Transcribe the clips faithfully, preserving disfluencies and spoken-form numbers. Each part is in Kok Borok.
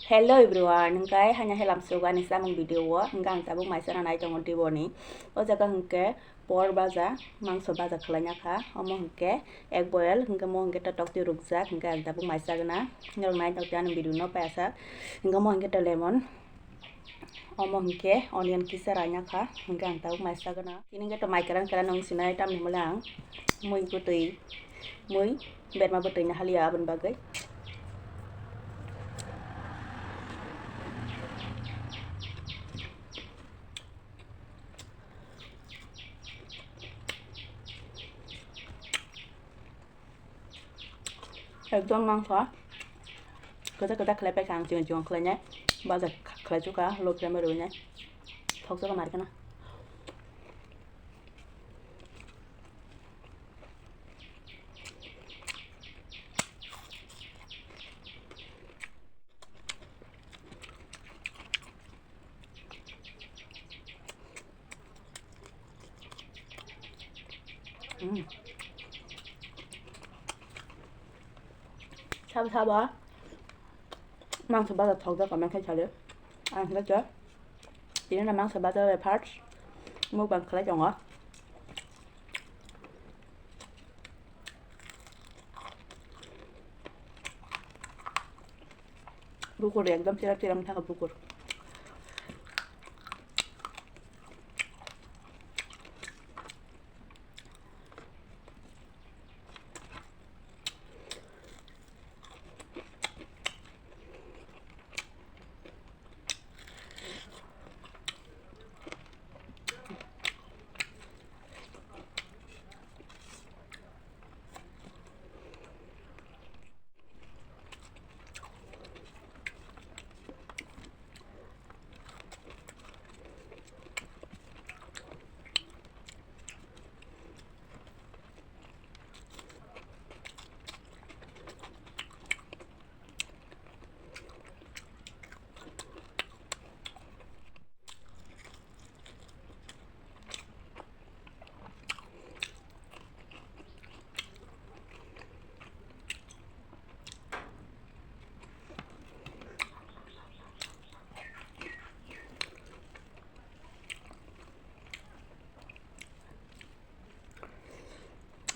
Hello everyone, hwnkhe haino helam sugo ani samung video o, hwnkhe ang tabuk maisa rwnai tongo diboni. O jaga hwnkhe por baja, mangso baja khwlaina kha, omo hwnkhe egg boil, hwnkhe omo hwnkhe to toktwi rukjak, hwnkhe ang tabuk maisa gana, norok nai tongtwi ani video no paisa, hwnkhe omo hwnkhe to lemon, omo hwnkhe onion kisa raina kha, hwnkhe ang tabuk maisa gana. Tini hwnkhe to mai kwran kwran wng sinai, tamni hwnle ang mui bwtwi, mui berma bwtwi no haliya aboni bagwi. Ekdom mangsa kwchak kwchak khlai paikha ang, chikon chikon khlainai, baja khlai chukha low flame o rwinai, thokjagwi marikhe na. Mm. Sabo sabo mangso baja thokjak, comment khai sadi. Ang hwnkhe tini no mangso baja bai first mukbang khlai tongo. Bukur ekdom chera chera wngkha bukur.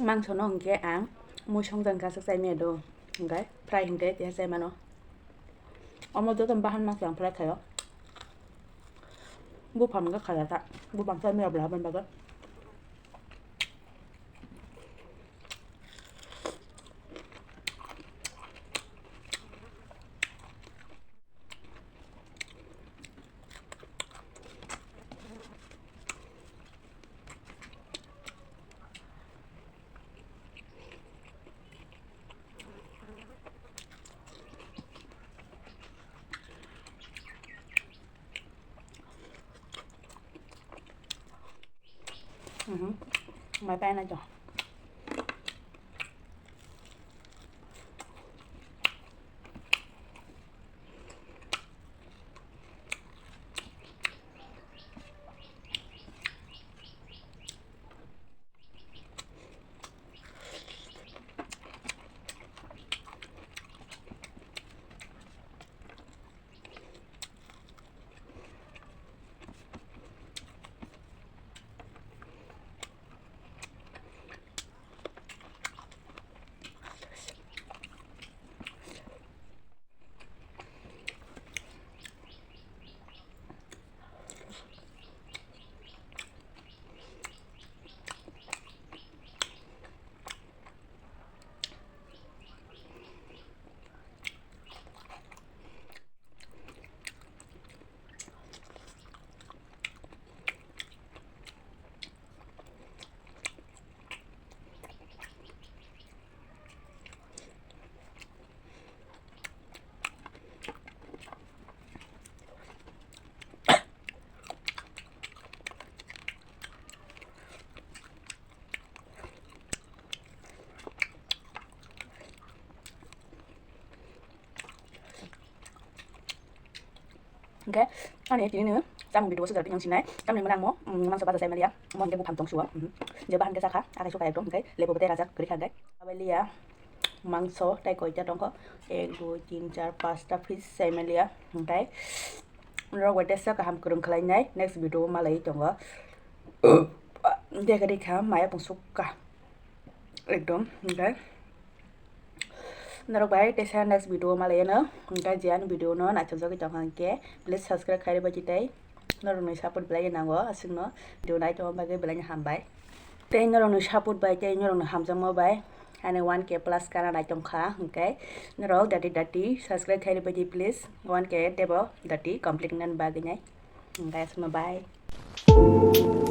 Mangso no hwnkhe ang mui songjakha swk chai maya do, hwnkhe fry hwnkhe keha chai mano. Omo joto bahan mangso ang fry khaio. Buphang hwnkhe khaijak ta, buphang chai maya bwla aboni bagwi. Mhm. Mai paina jo. Hwnkhe ani tini ni chamung video o swkang tini ang sinai, tamni hwnba ang mo, mm, mangso baja chai maliya, mo hwnkhe buphang tong suo, mhm. Je bahan khe chakha, akai sukha ekdom, hwnkhe lebu bo tei rajak kwrwi kha hwnkhe. Abai liya, ma Mangso tai koita tongkho, ek, dui, tin, char, pasta piece chai manliya. Hwnkhe norok bai teisa kaham kwrwng khlainai, next video o malaiwi tongo. Dekha dekha maya pungsukha ekdom. Hwnkhe norok bai teisa next video o malaiyano. Hwnkhe je ani video no naithokjagwi tongkha hwnkhe please subscribe khairwi bai tei norokni support belai nango, aswkno video naitongma bagwi belai hambai. Tei norokni support bai tei norokni hamjakma bai ani one K plus kana naitongkha, hwnkhe norok dati dati subscribe khairwi bai di please, one K tebo dati complete nani bagwi nai. Hwnkhe aswkno bye.